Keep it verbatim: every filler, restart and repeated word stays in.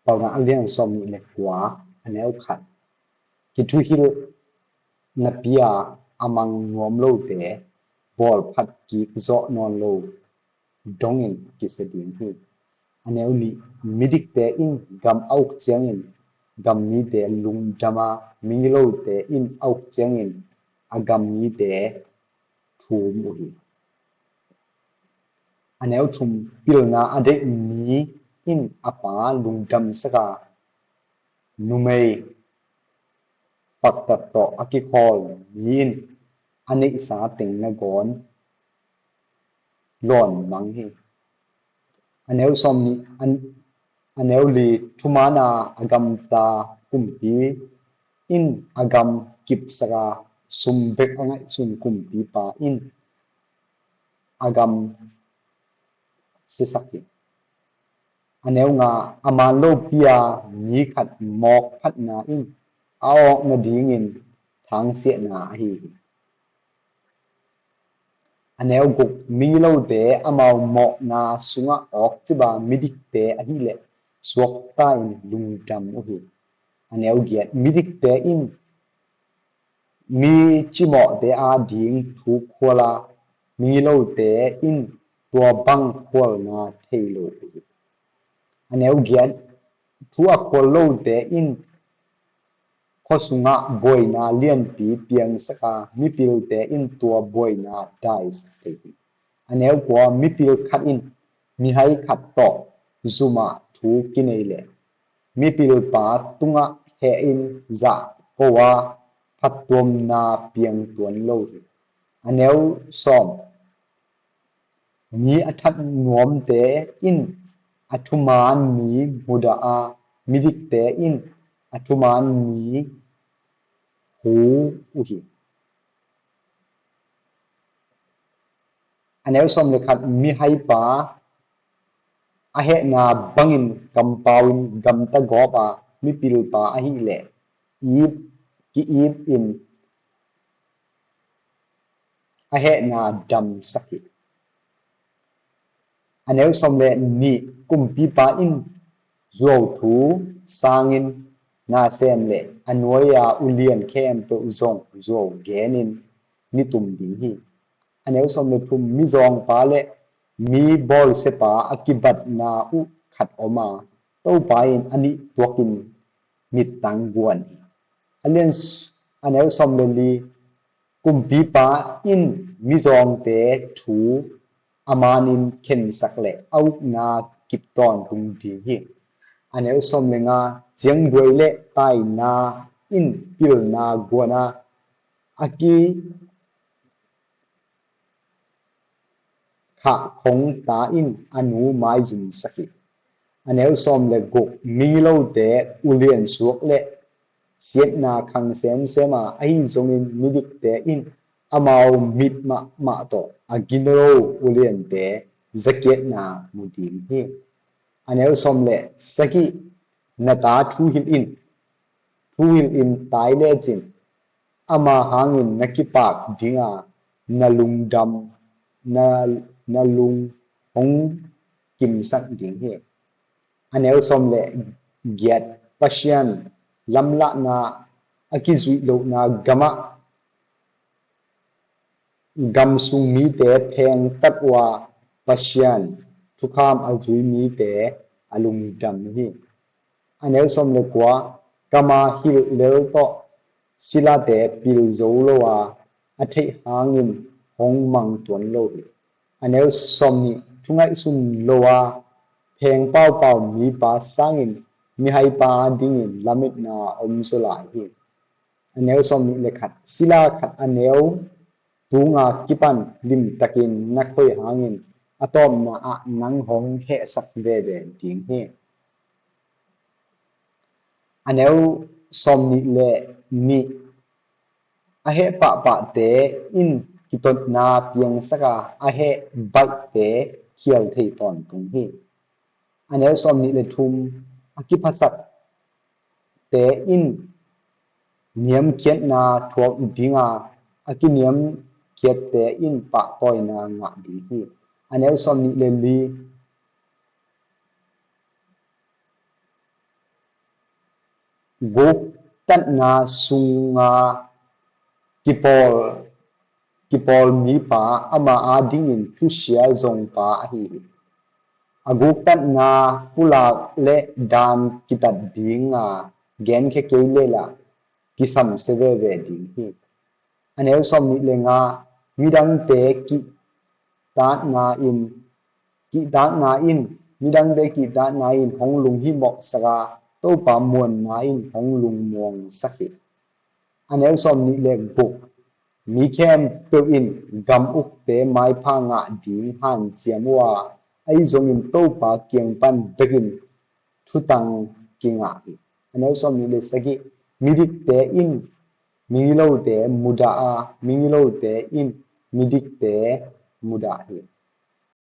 Paunak a lian sawm nih le kua, a neu khat. Kithuhilh napi-a a mang nuam lote, bawlphat kik zawh nawn lo dongin kisia ding hi. A neu nih, midikte in gam a uk ciangin gam mite lungdam a, migilote in a uk ciangin a gam mite thum uh hi. A neu thum, pilna a deih mi in a pa lungdamsak a, numei paktat tawh a kikhawl mi in a neihsa teng nangawn lawn mang hi. A neu sawm nih, a, a neu li, thuman a a gamta kumpi in a gam kipsak a, sum bek a ngaihsun kumpipa in a gam siasak hi. A neu nga, a man lopi-a mi khat mawk phatna in a awk nadingin thangsiahna ahi hi. A neu guk, migilote amau mawhna sungah awkcip a, midikte ahileh suakta in lungdam uh hi. A neu giat, midikte in mi cimawhte ading thu khual a, migilote in tua bang khualna thei lo uh hi. A neu giat, thu a khual lote in khua sungah buaina lianpi piangsak a, mipilte in tua buaina daisak thei hi. A neu kua, mipil khat in mihai khat tawh zumah thu kinei leh mipilpa tungah heh in zahko a, phattuamna piang tuan lo hi. A neu sawm, mi a that nuamte in a thuman mi mudah a, midikte in a thuman mi hu uh hi. A neu sawm le khat, mihaipa a hehna bangin kampau in gamta gawp a, mipilpa ahileh ip, ki-ip in a hehna damsak hi. A neu sawm le nih, kumpipa in zuauthu sangin na sem le a nuai-a ulian khempeuh zong zuau genin nitum ding hi. A neu sawm le thum, mizawngpa le mi bawlsiapa a kibatna uh khat om a, Topa in a nih tuakin mittang guan hi. A lian s-, a neu sawm le li, kumpipa in mizawngte thu a manin khensak le a ukna kip tawntung ding hi. A neu sawm le nga, ciangduai le taina in pilna guan a, a ki khah khong ta in a nu maizumsak hi. A neu sawm le guk, migilote ulian suak le siatna khang semsem a, ahi zongin midikte in amau mit mahmah tawh a gilo uliante zakiatna mu ding hi. A neu sawm le sagih, na ta thuhilh in, thuhilh in tai lecin ama hangin na kipak ding a, na lungdam, na, na lung hong kimsak ding hi. A neu sawm le giat, Pasian lamlahna a kizuih lohna gamah gam sung mite phengtat uh a, Pasian thukham a zui mite a lungdam hi. A neu sawm le kua, kam a hilh lel tawh silate pil zo lo a, a theih hangin hong mang tuan lo hi. A neu sawm nih, thu ngaihsun lo a pheng paupau mipa sangin mihaipa dingin lametna om zaw lai hi. A neu sawm nih le khat, sila khat a neu tunga kipan limtakin na khoih hangin a tawpna ah nang hong hehsak veve ding hi. A neu sawm nih le nih, a heh pahpahte in kitotna piangsak a, a heh baihte khial thei tawntung hi. A neu sawm nih le thum, a kiphasakte in niamkhiatna thuak ding a, a kiniamkhiatte in pahtawina ngah ding hi. A neu sawm nih le li, Guktatna sunga kipawl, kipawl mipa, ama adingin thusia zongpa ahi hi. A guktatna pulak leh dan kitat dinga genkhia kei leh lah kisamsia veve ding hi. A neu sawmnih le nga, midangte kihtakna in, kihtakna in, midangte kihtakna in hong lunghimawhsak a, Topa muanna in hong lungmuangsak hi. A neu sawmnih le guk, mi khempeuh in gam ukte maipha ngah ding hanciam uh a, ahi zongin Topa kiang pan bekin thutang kingah hi. A neu sawmnih le sagih, midikte in migilote mudah a, migilote in midikte mudah hi.